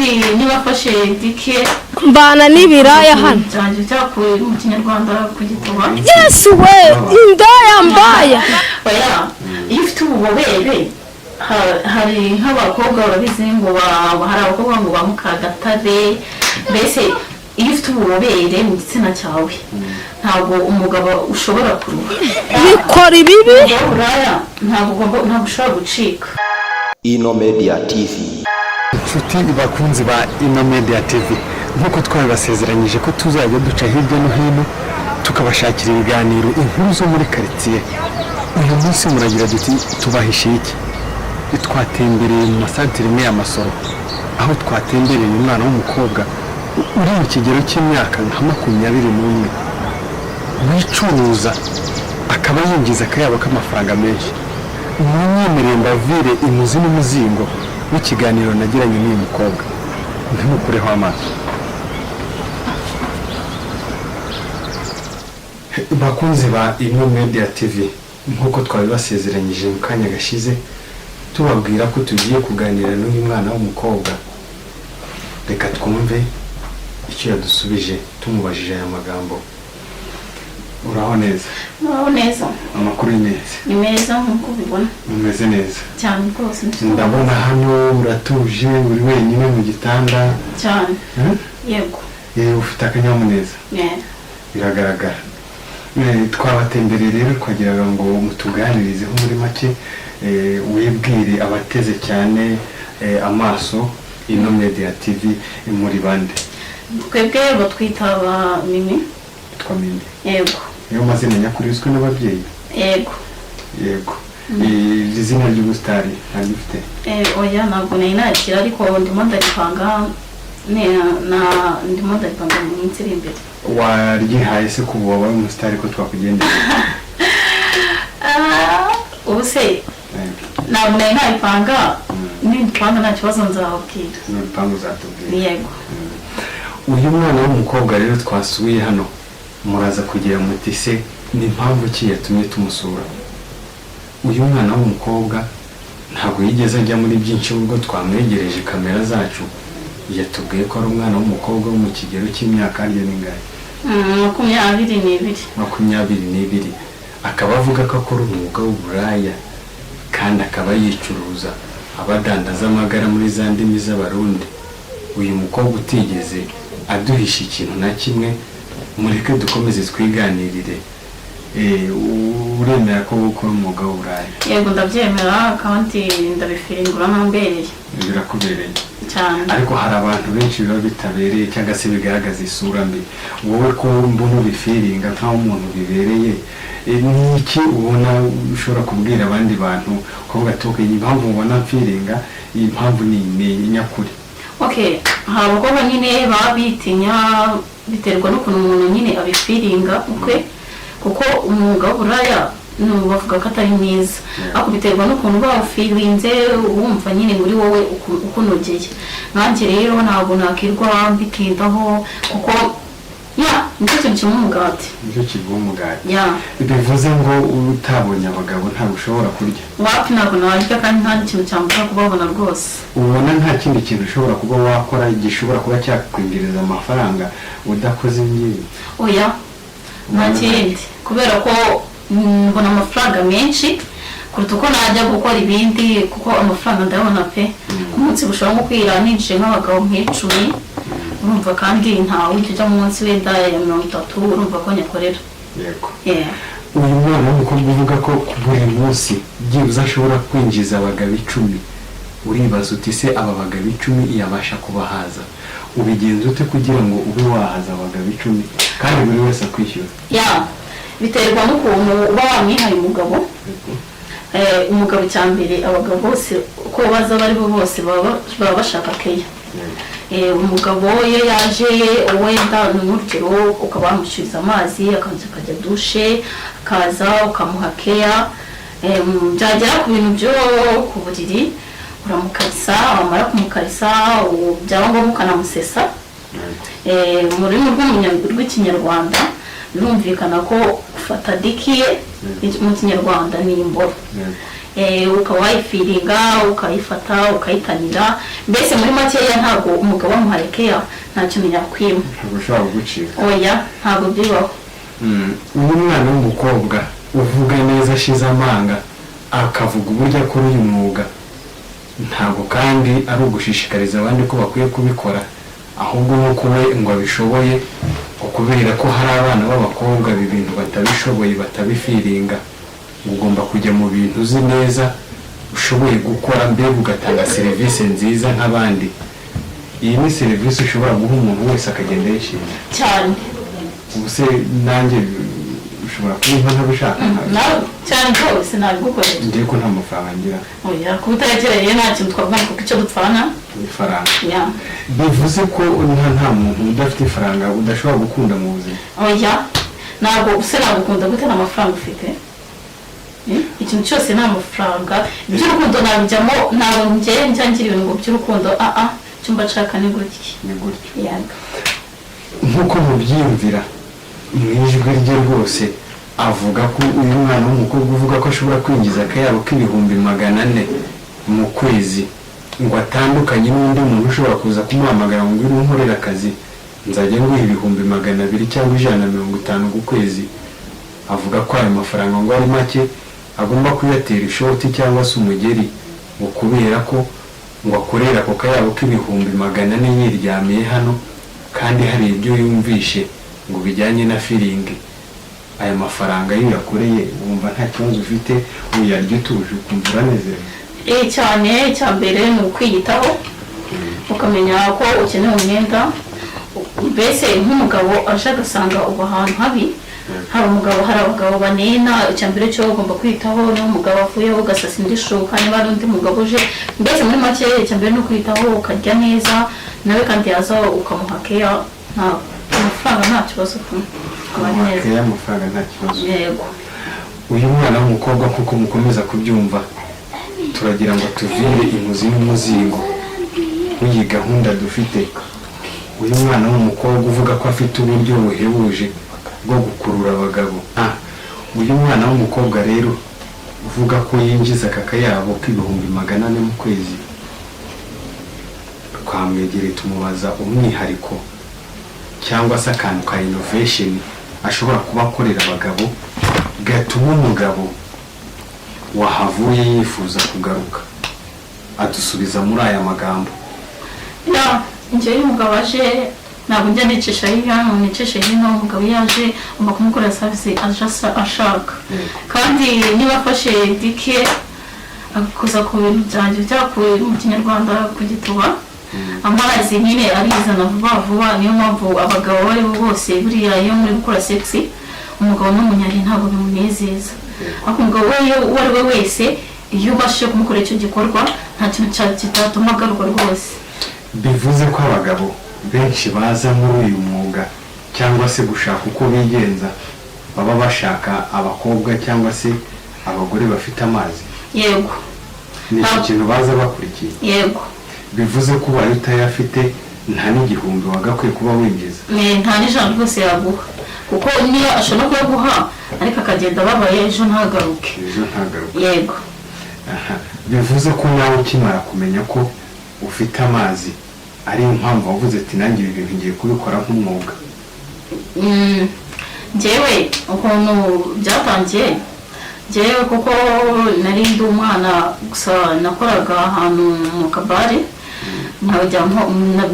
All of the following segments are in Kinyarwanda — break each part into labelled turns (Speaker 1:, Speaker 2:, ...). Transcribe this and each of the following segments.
Speaker 1: Kandi niba afashe dike
Speaker 2: Mbana n'ibiraya hano.
Speaker 1: Byanjye byakuwe mu Kinyarwanda ku gituba.
Speaker 2: Yesu we, indaya mbaya.
Speaker 1: Oya, iyo ufite ububobere, hari nk'abakobwa urabizi ngo hari abakobwa ngo ba Mukagatare. Mbese iyo ufite ububobere mu gitsina cyawe, ntabwo umugabo ushobora kuruha.
Speaker 2: Bikora ibibi.
Speaker 1: Umugabo w'uburaya ntabwo ugomba, ntabwo ushobora gucika.
Speaker 3: Ino Media TV.
Speaker 4: Inshuti bakunzi ba Ino Media TV, nk'uko twabibasezeranyije ko tuzajya duca hirya no hino tukabashakira ibiganiro, inkuru zo muri karitsiye, uyu munsi muragira duti tubahishiye iki? Twatembereye mu masantere imwe ya Masoro, aho twatembereye umwana w'umukobwa uri mu kigero cy'imyaka nka 21, wicuruza akaba yinjiza akayabo k'amafaranga menshi. Munyemereye mbavire imuzi n'umuzingo w'ikiganiro nagiranye n'uyu mukobwa, ntimukureho amaso. Bakunzi ba Ino Media TV, nk'uko twabibasezeranyije mu kanya gashize tubabwira ko tugiye kuganira n'uyu mwana w'umukobwa, reka twumve icyo yadusubije tumubajije aya magambo. Uraho neza?
Speaker 1: Muraho neza.
Speaker 4: Amakuru ni meza?
Speaker 1: Ni meza nk'uko ubibona.
Speaker 4: Umeze neza?
Speaker 1: Cyane rwose.
Speaker 4: Ndabona hano uratuje, uri wenyine mu gitanda.
Speaker 1: Cyane.
Speaker 4: Eh?
Speaker 1: Yego.
Speaker 4: Ufite akanyamuneza.
Speaker 1: Yeah.
Speaker 4: Biragaragara. Twabatembereye rero twagiraga ngo mutuganirizeho muri make, wibwire abateze cyane amaso Ino Media TV, muri bande?
Speaker 1: Twebwe batwita ba Mimi.
Speaker 4: Twa Mimi?
Speaker 1: Yego.
Speaker 4: Niyo mazina nyakuri uzwi n'ababyeyi?
Speaker 1: Yego.
Speaker 4: Yego. Iri zina ry'ubusitari ntabwo ufite?
Speaker 1: Oya, ntabwo nari nakira, ariko ndimo ndaripanga, ndimo ndaripanga mu minsi iri imbere.
Speaker 4: Waryihaye se kuva wabaye umusitari ko twakugendera?
Speaker 1: Ah, ubu se ntabwo nari nabipanga. Nibipanga nta kibazo, nzababwira.
Speaker 4: N'urupangu uzatubwira?
Speaker 1: Yego.
Speaker 4: Uyu mwana w'umukobwa rero twasuye hano, muraza kugira muti se ni impamvu ki yatumye tumusura? Uyu mwana w'umukobwa ntabwo yigeze ajya muri byinshi. Ubwo twamwegereje kamera zacu, yatubwiye ko ari umwana w'umukobwa wo mu kigero cy'imyaka, harya n'ingahe?
Speaker 1: 22.
Speaker 4: 22, akaba avuga ko akora umwuga w'uburaya kandi akaba yicuruza, abadandaza amagara muri za ndimi z'Abarundi. Uyu mukobwa utigeze aduhisha ikintu na kimwe, mureke dukomeze twiganirire. Uremera ko ukora umwuga w'uburaya?
Speaker 1: Yego, ndabyemera kandi ndabifingura ntambereye.
Speaker 4: Birakubereye?
Speaker 1: Cyane.
Speaker 4: Ariko hari abantu benshi biba bitabereye cyangwa se bigaragaza isura mbi. Wowe ko mbona ubifiringa nk'aho umuntu bibereye, ni iki ubona ushobora kubwira abandi bantu ukavuga ati "Okay, iyi mpamvu ubona mfiringa, iyi mpamvu ni nyakuri"?
Speaker 1: Okay, hari abakobwa nyine baba bitinya, biterwa n'ukuntu umuntu nyine abifiringa ukwe, kuko umwuga w'uburaya bavuga ko atari mwiza, ariko biterwa n'ukuntu uba wawufirinze, wumva nyine muri wowe ukunogeye. Nkanjye rero ntabwo nakirwa mbitindaho, kuko ya nicyo kintu kimwe umugati.
Speaker 4: Nicyo kiguha umugati?
Speaker 1: Ya.
Speaker 4: Bivuze ngo utabonye abagabo ntabwo ushobora kurya?
Speaker 1: Wapi, ntabwo narya, kandi nta n'ikintu cyambuza kubabona rwose.
Speaker 4: Ubona nta kindi kintu ushobora kuba wakora gishobora kuba cyakwinjiriza amafaranga udakoze ngibi?
Speaker 1: Oya, nta kindi, kubera ko mbona amafaranga menshi kuruta uko najya gukora ibindi, kuko amafaranga ndayabona pe. Ku munsi bushobora nko kwira ninjiye nk'abagabo nk'icumi, urumva, kandi ntawe ujya ujya munsi wenda ya 30, urumva ko nyakorera.
Speaker 4: Yego.
Speaker 1: Yeah.
Speaker 4: Uyu mwana w'umukobwa uvuga ko buri munsi byibuze ashobora kwinjiza abagabo 10, uribaza uti se aba bagabo 10 yabasha kubahaza? Ubigenza ute kugira ngo ube wahaza abagabo 10 kandi buri wese akwishyura?
Speaker 1: Ya, biterwa n'ukuntu uba wamwihaye umugabo. Umugabo cya mbere, abagabo bose uko baza bari bo bose baba bashaka keya. Umugabo iyo yaje, wenda ni nk'urugero, ukaba wamushyuza amazi, akaza akajya dushe, akaza ukamuha keya. Byagera ku bintu byo ku buriri, uramukarisa, wamara kumukarisa, byaba ngombwa ukanamusesa. Mu rurimi rw'Ikinyarwanda birumvikana ko gufata dick ye mu Kinyarwanda ni imboro. Ukaba wayifeelinga, ukayifata, ukayitanira. Mbese muri makeya, ntabwo umugabo wamuhaye keya nta kintu yakwima.
Speaker 4: Ntabwo ushobora kugucika.
Speaker 1: Oya, ntabwo bibaho.
Speaker 4: Uyu mwana w'umukobwa uvuga neza ashize amanga, akavuga uburyo akora uyu mwuga, ntabwo kandi ari ugushishikariza abandi ko bakwiye kubikora, ahubwo nk'uko we ngo abishoboye, ngo kubera ko hari abana b'abakobwa ibi bintu batabishoboye, batabifeelinga, ngo ugomba kujya mu bintu uzi neza ushoboye gukora, mbega ugatanga serivisi nziza nk'abandi. Iyi ni serivisi ushobora guha umuntu wese akagenda yishimye.
Speaker 1: Cyane.
Speaker 4: Ubu se nanjye ushobora kubimpa ntabishaka?
Speaker 1: Nawe cyane rwose, nabigukorera.
Speaker 4: Ngiye ko nta mafaranga ngira.
Speaker 1: Oya, kuba utaregereye nta kintu twavuga, kuko icyo dupfana
Speaker 4: ni ifaranga.
Speaker 1: Ya.
Speaker 4: Bivuze ko nta muntu udafite ifaranga udashobora gukunda mu buzima?
Speaker 1: Oya, ntabwo se nagukunda gute nta mafaranga ufite? Ikintu cyose ni amafaranga. Iby'urukundo nabijyamo? Ntabwo njye njya ngira ibintu ngo by'urukundo. Aa, icyo mba nshaka ni gutya.
Speaker 4: Ni gutya.
Speaker 1: Yego.
Speaker 4: Nk'uko mubyiyumvira mu ijwi rye rwose, avuga ko uyu mwana w'umukobwa uvuga ko ashobora kwinjiza akayabo k'400,000 mu kwezi, ngo atandukanye n'undi muntu ushobora kuza kumuhamagara ngo ngwino unkorere akazi, nzajya nguha 200,000 cyangwa 150 ku kwezi. Avuga ko ayo mafaranga ngo ari make, agomba kuyatera ishoti cyangwa se umugeri, ngo kubera ko ngo akorera ako kayabo k'400,000 yiryamiye hano, kandi hari ibyo yumvishe ngo bijyanye na feeling. Aya mafaranga iyo uyakoreye wumva nta kibazo ufite, uyarya utuje, ukumva uranezerewe?
Speaker 1: Cyane. Icya mbere ni ukwiyitaho, ukamenya ko ukeneye umwenda. Mbese nk'umugabo aje agasanga uba ahantu habi, hari umugabo, hari abagabo banena. Icya mbere cyo ugomba kwitaho, niba umugabo avuyeho ugasasa indi shuka, niba hari undi mugabo uje. Mbese muri make, icya mbere ni ukwitaho, ukarya neza, nawe kandi yaza ukamuha keya. Nta amafaranga, nta kibazo, akaba ari neza.
Speaker 4: Keya, amafaranga nta kibazo.
Speaker 1: Yego.
Speaker 4: Uyu mwana w'umukobwa, nk'uko mukomeza kubyumva, turagira ngo tuvire imuzi n'umuzingo w'iyi gahunda dufite. Uyu mwana w'umukobwa uvuga ko afite uburyo buhebuje bwo gukurura abagabo. Uyu mwana w'umukobwa rero uvuga ko yinjiza aka kayabo k'400,000 mu kwezi, twamwegereye tumubaza umwihariko cyangwa se akantu ka innovation ashobora kuba akorera abagabo gatuma umugabo wahavuye yifuza kugaruka. Adusubiza muri aya magambo.
Speaker 1: Ya, njyewe iyo umugabo aje ntabwo njya nicisha hirya ngo nicishe hino. Umugabo iyo aje ugomba kumukorera service aje ashaka. Kandi niba afashe dike agakoza ku bintu byanjye byakuwe mu Kinyarwanda ku gituba, amazi nyine arizana vuba vuba. Niyo mpamvu abagabo abo ari bo bose, buriya iyo muri gukora sex, umugabo n'umunyari ntabwo bimunezeza. Ariko umugabo we iyo uwo ari we wese, iyo ubashije kumukorera icyo gikorwa, nta kintu kitatuma agaruka rwose.
Speaker 4: Bivuze ko abagabo benshi baza muri uyu mwuga cyangwa se gushaka uko bigenza, baba bashaka abakobwa cyangwa se abagore bafite amazi?
Speaker 1: Yego.
Speaker 4: Ni iki kintu baza bakurikiye?
Speaker 1: Yego.
Speaker 4: Bivuze ko ubaye utayafite nta n'igihumbi wagakwiye kuba winjiza?
Speaker 1: Nta n'ijana rwose yaguha, kuko niyo ashobora kuyaguha ariko akagenda ababaye, ejo ntagaruke.
Speaker 4: Ejo ntagaruke.
Speaker 1: Yego.
Speaker 4: Aha, bivuze ko nawe ukimara kumenya ko ufite amazi, ariyo mpamvu wavuze ati nanjye ibi bintu ngiye kubikora nk'umwuga?
Speaker 1: Njyewe ukuntu byatangiye, njyewe kuko nari ndi umwana gusa, nakoraga ahantu mu kabare, nkajya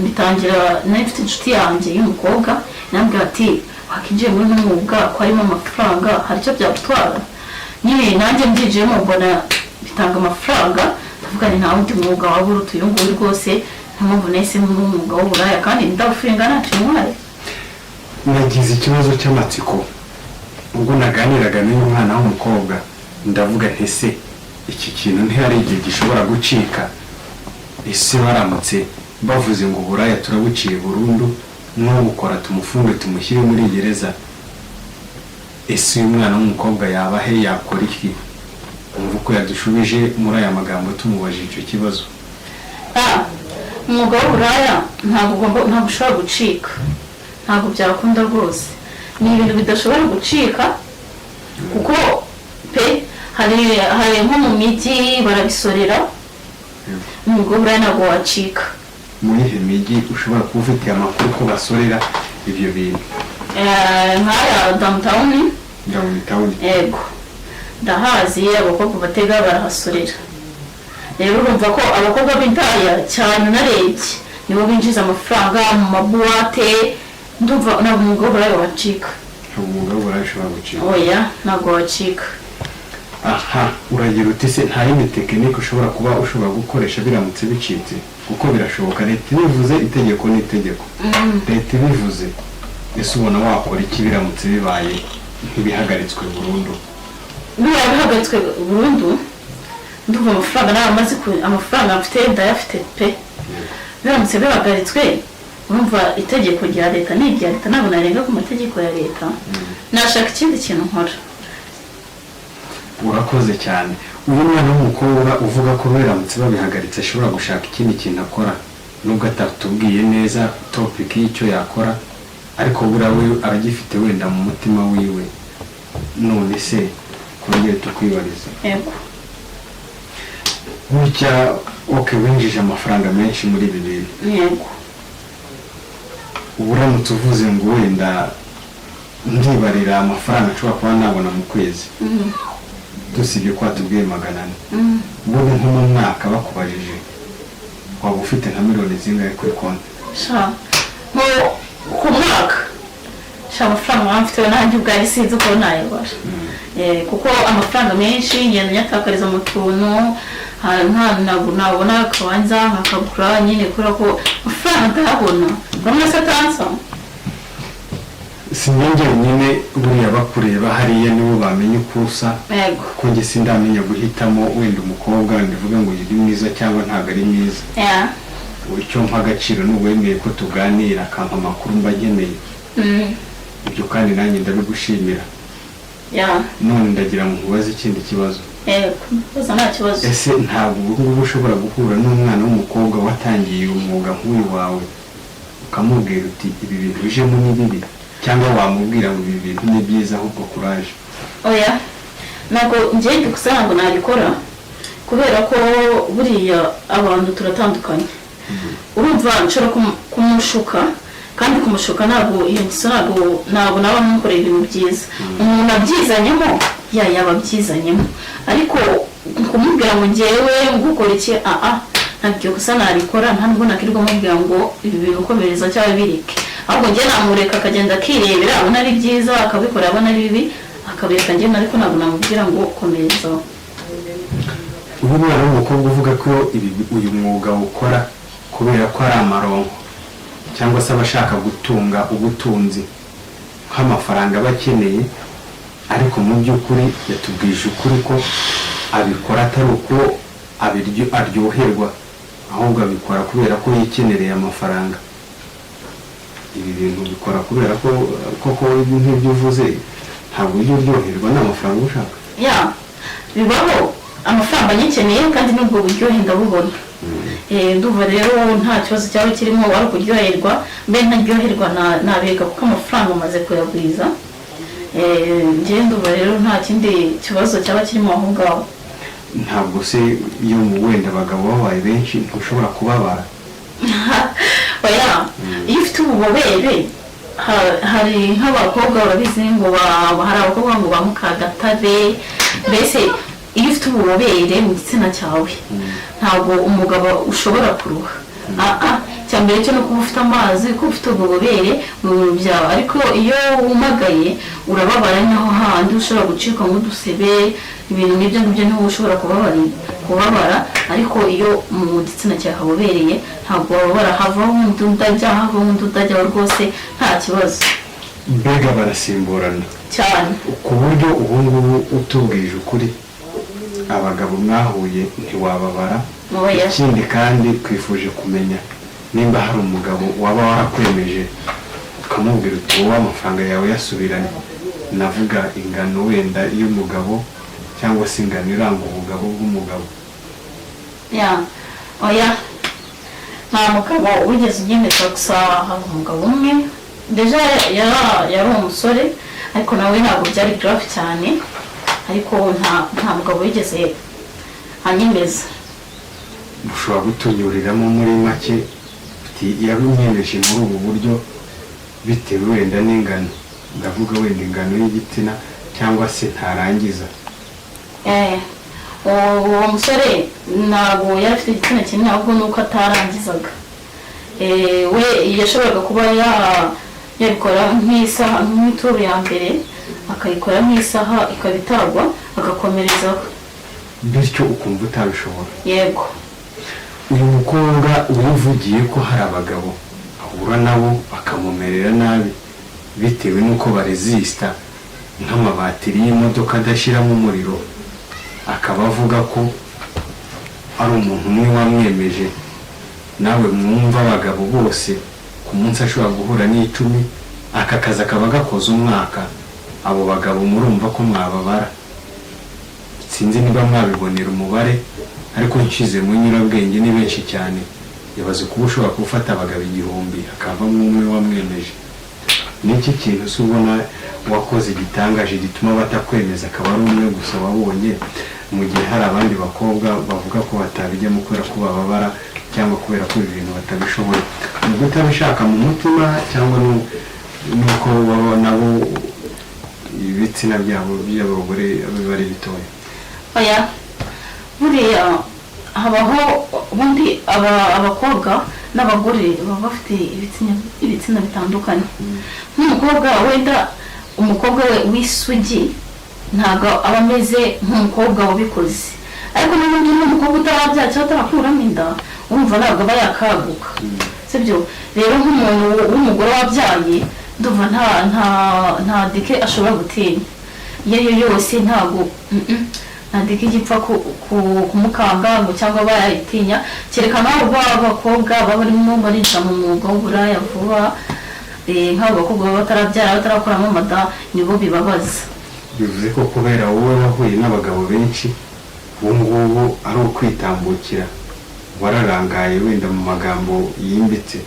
Speaker 1: bitangira nari mfite inshuti yanjye y'umukobwa, nambwira ati wakinjiye muri uno mwuga ko harimo amafaranga, hari icyo byagutwara? Nyine nanjye mbyinjiyemo mbona bitanga amafaranga, ndavuga ni nta wundi mwuga waba uruta uyu nguyu rwose. Nta mpamvu nahisemo umwuga w'uburaya, kandi ndawufeelinga, ntacyo ntwaye.
Speaker 4: Nagize ikibazo cy'amatsiko ubwo naganiraga n'uyu mwana w'umukobwa, ndavuga nti ese iki kintu ntihari igihe gishobora gucika? Ese baramutse bavuze ngo uburaya turabuciye burundu, n'ubukora tumufunge, tumushyire muri gereza, ese uyu mwana w'umukobwa yaba he, yakora iki? Umva uko yadushubije muri aya magambo tumubajije icyo kibazo.
Speaker 1: Umwuga w'uburaya ntabwo ugomba, ntabwo ushobora gucika, ntabwo byakunda rwose. Ni ibintu bidashobora gucika, kuko pe Hari nko mu mijyi barabisorera. Umwuga w'uburaya ntabwo wacika.
Speaker 4: Muri ihe mijyi ushobora kuba ufitiye amakuru ko basorera ibyo bintu?
Speaker 1: Nk'aya downtown.
Speaker 4: Downtown?
Speaker 1: Yego, ndahazi, abakobwa batega barahasorera. Rero urumva ko abakobwa b'indaya cyane unarebye nibo binjiza amafaranga mu mabuwate. Ndumva ntabwo umwuga w'uburaya wacika.
Speaker 4: Ntabwo umwuga w'uburaya ushobora gucika?
Speaker 1: Oya, ntabwo wacika.
Speaker 4: Aha, uragira uti se nta yindi tekinike ushobora kuba ushobora gukoresha biramutse bicitse? Kuko birashoboka, leta ibivuze, itegeko ni itegeko, leta ibivuze. Ese ubona wakora iki biramutse bibaye ntibihagaritswe burundu?
Speaker 1: Bibaye bihagaritswe burundu, ndumva amafaranga nawe amaze amafaranga mfite ndayafite pe. Biramutse bihagaritswe, urumva itegeko rya leta ni irya leta, ntabwo narenga ku mategeko ya leta. Nashaka ikindi kintu nkora.
Speaker 4: Urakoze cyane. Uyu mwana w'umukobwa uvuga ko biramutse babihagaritse ashobora gushaka ikindi kintu akora, nubwo atatubwiye neza topic y'icyo yakora, ariko buriya we aragifite wenda mu mutima wiwe. None se kongere tukwibariza?
Speaker 1: Yego.
Speaker 4: Gutya, okay, winjije amafaranga menshi muri ibi bintu.
Speaker 1: Yego.
Speaker 4: Ubu uramutse uvuze ngo wenda ndibarira amafaranga nshobora kuba nabona mu kwezi, dusibye ko watubwiye 400, ubundi nko mu mwaka bakubajije waba ufite nka miliyoni zingahe kuri konti?
Speaker 1: Sha, nko ku mwaka, sha, amafaranga waba mfite nanjye ubwanjye sinzi uko nayabara. Kuko amafaranga menshi ngenda nyatakariza mu tuntu. Ntabwo nabona akabanza nkakagura nyine, kubera ko amafaranga ndayabona, urabona se atansa.
Speaker 4: Si njye njyenyine, buriya bakureba hariya nibo bamenya uko usa.
Speaker 1: Yego.
Speaker 4: Kuko njye sindamenya guhitamo wenda umukobwa ndivuga ngo uyu ni mwiza cyangwa ntabwo ari mwiza. Icyo mpa agaciro ni uwemeye ko tuganira, akampa amakuru mba nkeneye. Ibyo kandi nanjye ndabigushimira. None ndagira ngo nkubaze ikindi kibazo.
Speaker 1: Yego, baza, nta kibazo.
Speaker 4: Ese ntabwo ubu ngubu ushobora guhura n'umwana w'umukobwa watangiye umwuga nk'uyu wawe, ukamubwira uti ibi bintu bijemo ni bibi, cyangwa wamubwira ngo ibi bintu ni byiza, ahubwo kuraje?
Speaker 1: Oya, ntabwo njye gusa ntabwo nabikora, kubera ko buriya abantu turatandukanye. Urumva nshobora kumushuka, kandi kumushuka ntabwo iyo ngeso, ntabwo naba nmukoreye ibintu byiza. Umuntu abyizanyemo, yaba abyizanyemo, ariko kumubwira ngo ngewe ngukora iki, aa, ntabwo iyo gusa nabikora. Nta nubwo nakirirwa mubwira ngo ibi bintu ukomereza cyangwa bireke, ahubwo njye namureka akagenda akirebera, abona ari byiza akabikora, abona ari bibi akabireka. Njye ariko ntabwo namubwira ngo komereza.
Speaker 4: Uyu mwana w'umukobwa uvuga ko uyu mwuga ukora kubera ko ari amaronko, cyangwa se aba ashaka gutunga ubutunzi nk'amafaranga aba akeneye, ariko mu by'ukuri yatubwije ukuri ko abikora atari uko aryoherwa, ahubwo abikora kubera ko yikenereye amafaranga. Ibi bintu bikora kubera ko koko nk'ibyo uvuze, ntabwo ujya uryoherwa n'amafaranga ushaka?
Speaker 1: Ya, bibaho, amafaranga nyikeneye kandi n'ubwo buryohe ndabubona. Ndumva rero nta kibazo cyaba kirimo, wari kuryoherwa mbe ntaryoherwa nabireka, kuko amafaranga amaze kuyagwiza. Njye ndumva rero nta kindi kibazo cyaba kirimo aho ngaho.
Speaker 4: Ntabwo se iyo mu wenda abagabo babaye benshi ntushobora kubabara?
Speaker 1: Oya, iyo ufite ububobere, hari nk'abakobwa urabizi ngo hari abakobwa ngo ba mukagatare. Mbese iyo ufite ububobere mu gitsina cyawe, ntabwo umugabo ushobora kuruha. Icya mbere cyo no kuba ufite amazi, kuba ufite ububobere mu bintu byawe. Ariko iyo wumagaye urababara, naho handi ushobora gucika nk'udusebe, ibintu nk'ibyo ngibyo niho ushobora kubabara. Ariko iyo mu gitsina cyawe habobereye, ntabwo wababara, havaho undi utajya, havaho undi utajyaho, rwose nta kibazo.
Speaker 4: Mbega barasimburana?
Speaker 1: Cyane.
Speaker 4: Ku buryo ubu ngubu utubwije ukuri, abagabo mwahuye ntiwababara?
Speaker 1: Oya.
Speaker 4: Ikindi kandi twifuje kumenya nimba hari umugabo waba warakwemeje, ukamubwira uti wowe amafaranga yawe yasubiranye. Navuga ingano wenda y'umugabo, cyangwa se ingano iranga ubugabo bw'umugabo.
Speaker 1: Ya, oya, nta mugabo wigeze unyemeza. Gusa hari umugabo umwe déjà yari umusore, ariko nawe ntabwo byari grave cyane. Ariko nta mugabo wigeze anyemeza.
Speaker 4: Ushobora gutunyuriramo muri make uti: "Yabimwemeje muri ubu buryo," bitewe wenda n'ingano, ndavuga wenda ingano y'igitsina cyangwa se ntarangiza.
Speaker 1: Uwo musore ntabwo yari afite igitsina kinini, ahubwo ni uko atarangizaga. We yashoboraga kuba yabikora nk'isaha, nk'ituru ya mbere akayikora nk'isaha ikaba itagwa, agakomerezaho.
Speaker 4: Bityo ukumva utabishobora?
Speaker 1: Yego.
Speaker 4: Uyu mukobwa wivugiye ko hari abagabo ahura nabo bakamumerera nabi bitewe n'uko barezisita nk'amabatiri y'imodoka adashyiramo umuriro, akaba avuga ko ari umuntu umwe wamwemeje. Nawe mwumva abagabo bose ku munsi ashobora guhura n'icumi, aka kazi akaba gakoze umwaka. Abo bagabo murumva ko mwababara? Sinzi niba mwabibonera umubare, ariko nshyize mu nyurabwenge ni benshi cyane. Yabaze kuba ushobora gufata abagabo 1000 hakavamo umwe wamwemeje. Ni iki kintu se ubona wakoze gitangaje gituma batakwemeza, akaba ari umwe gusa wabonye, mu gihe hari abandi bakobwa bavuga ko batabijyamo kubera ko bababara cyangwa kubera ko ibi bintu batabishoboye? Ni utabishaka mu mutima cyangwa nuko baba nabo ibitsina byabo by'abagore biba ari bitoya?
Speaker 1: Oya, buriya habaho ubundi abakobwa n'abagore baba bafite ibitsina bitandukanye. Nk'umukobwa, wenda umukobwa we w'isugi ntabwo aba ameze nk'umukobwa wabikoze, ariko n'ubundi n'umukobwa utarabyara cyangwa utarakuramo inda, urumva ntabwo aba yakaguka, sibyo? Rero nk'umuntu w'umugore wabyaye, ndumva nta dick ashobora gutinya iyo ari yo yose. Ntabwo nta dick igipfa kumukanga ngo cyangwa bayitinya, kereka nk'abo b'abakobwa baba barimo barinjira mu mwuga w'uburaya vuba. Nk'abo bakobwa baba batarabyara, batarakuramo amada, nibo bibabaza.
Speaker 4: Bivuze ko kubera wowe wahuye n'abagabo benshi, ubu ngubu ari ukwitambukira, wararangaye wenda mu magambo yimbitse?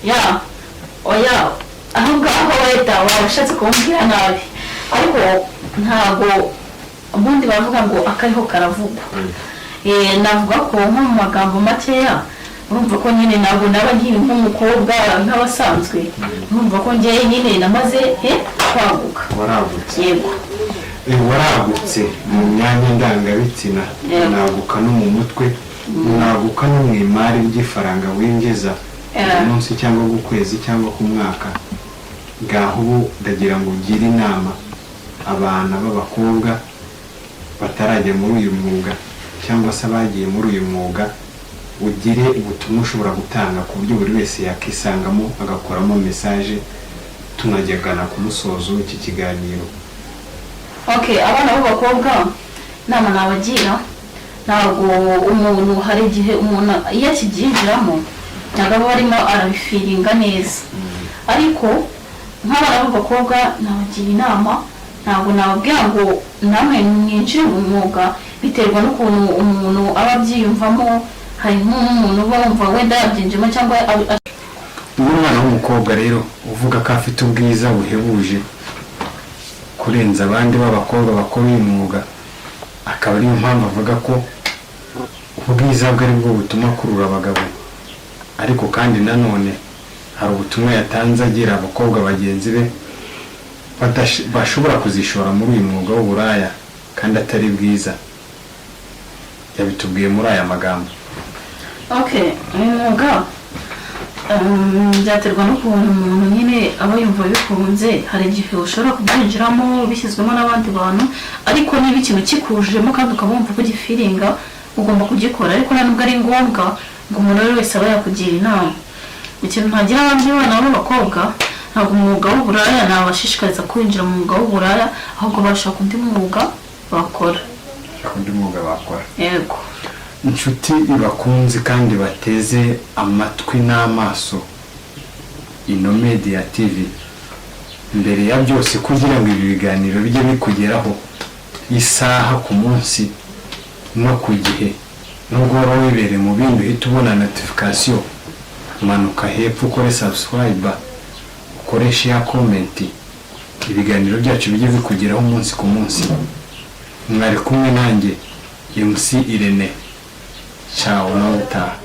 Speaker 1: Ya, oya, aho ngaho wenda waba ushatse kumbwira nabi, ariko ntabwo ubundi bavuga ngo akariho karavugwa. Navuga ko nko mu magambo makeya, urumva ko nyine ntabwo naba nkiri nk'umukobwa nk'abasanzwe. Urumva ko ngewe nyine namaze kwaguka.
Speaker 4: Waragutse?
Speaker 1: Yego.
Speaker 4: Waragutse mu myanya ndangabitsina.
Speaker 1: Yego.
Speaker 4: Naguka no mu mutwe, naguka no mu imari ry'ifaranga winjiza buri munsi cyangwa ku kwezi cyangwa ku mwaka. Ngaho ubu ndagira ngo ugire inama abana b'abakobwa batarajya muri uyu mwuga cyangwa se abagiye muri uyu mwuga, ugire ubutumwa ushobora gutanga ku buryo buri wese yakisangamo agakoramo message, tunagana ku musozo w'iki kiganiro.
Speaker 1: Okay, abana b'abakobwa inama nabagira, ntabwo umuntu, hari igihe umuntu iyo akibyinjiramo ntabwo aba arimo arabifeelinga neza, ariko nk'abana b'abakobwa nabagira inama, ntabwo nababwira ngo namwe mwinjire mu mwuga. Biterwa n'ukuntu umuntu aba abyiyumvamo. Hari nk'umuntu uba wumva wenda yabyinjiyemo cyangwa
Speaker 4: Uyu mwana w'umukobwa rero uvuga ko afite ubwiza buhebuje kurenza abandi b'abakobwa bakora uyu mwuga, akaba ariyo mpamvu avuga ko ubwiza bwe ari bwo butuma akurura abagabo, ariko kandi nanone hari ubutumwa yatanze agira abakobwa bagenzi be bashobora kuzishora muri uyu mwuga w'uburaya kandi atari bwiza. Yabitubwiye muri aya magambo.
Speaker 1: Okay, uyu mwuga byaterwa n'ukuntu umuntu nyine aba yumva bikunze. Hari igihe ushobora kubyinjiramo bishyizwemo n'abandi bantu, ariko niba ikintu kikujemo kandi ukaba wumva ko ugifeelinga, ugomba kugikora. Ariko nta nubwo ari ngombwa ngo umuntu uwo ari we wese aba yakugira inama. Ikintu ntagira abandi bana b'abakobwa, ntabwo umwuga w'uburaya nabashishikariza kwinjira mu mwuga w'uburaya, ahubwo bashaka undi mwuga bakora.
Speaker 4: Undi mwuga bakora?
Speaker 1: Yego.
Speaker 4: Inshuti bakunze kandi bateze amatwi n'amaso Ino Media TV, mbere ya byose, kugira ngo ibi biganiro bijye bikugeraho isaha ku munsi no ku gihe, nubwo waba wibereye mu bindi uhita ubona notification, manuka hepfo ukore subscribe, ukore share, comment. Ibiganiro byacu bijye bikugeraho umunsi ku munsi. Mwari kumwe nanjye, MC Irene. Ciao, nawe utaha.